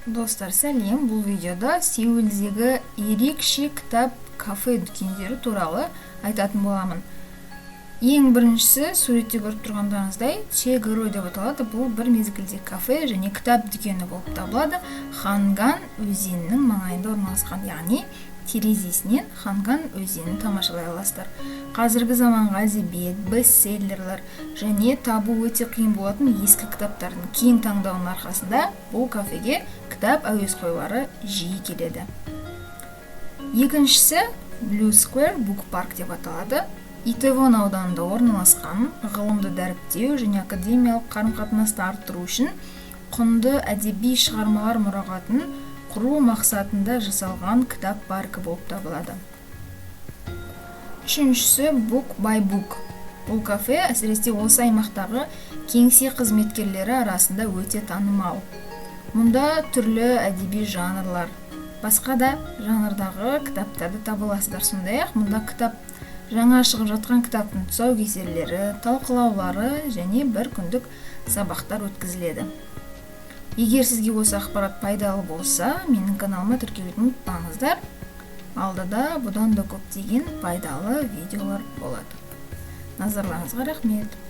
Достар, сәлем! Бұл видеода Сеулдегі ерекше кітап кафе дүкендері туралы айтатын боламын. Ең біріншісі, суретте көріп тұрғандарыңыздай, Чегыро деп аталады. Бұл бір мезгілде кафе және кітап дүкені болып табылады. Ханган өзенінің маңайында орналасқан, яғни терезесінен Ханган өзенін тамашалай аласыздар. Қазіргі заманғы әдебиет, бестселлерлер және табу өте қиын болатын ескі кітаптардың кең таңдауының арқасында бұл кафеге кітап әуесқойлары жиі келеді. Екіншісі Blue Square Book Park деп аталады. Итэвон ауданында орналасқан, ғылымды дәріптеу және академиялық қарым-қатынасты арттыру үшін құнды әдеби шығармалар мұрағатын құру мақсатында жасалған кітап паркі болып табылады. Үшіншісі Book by Book. Бұл кафе әсіресе осы аймақтағы кеңсе қызметкерлері арасында өте танымал. Мұнда түрлі әдеби жанрлар, басқа да жанрдағы кітаптарды таба аласыздар. Сондай ақ мұнда кітап, жаңа шығып жатқан кітаптың тұсаукесерлері, талқылаулары және бір күндік сабақтар өткізіледі. Егер сізге осы ақпарат пайдалы болса, менің каналыма тіркелуді ұмытпаңыздар. Алдыда бұдан да көптеген пайдалы видеолар болады. Назарларыңызға рахмет!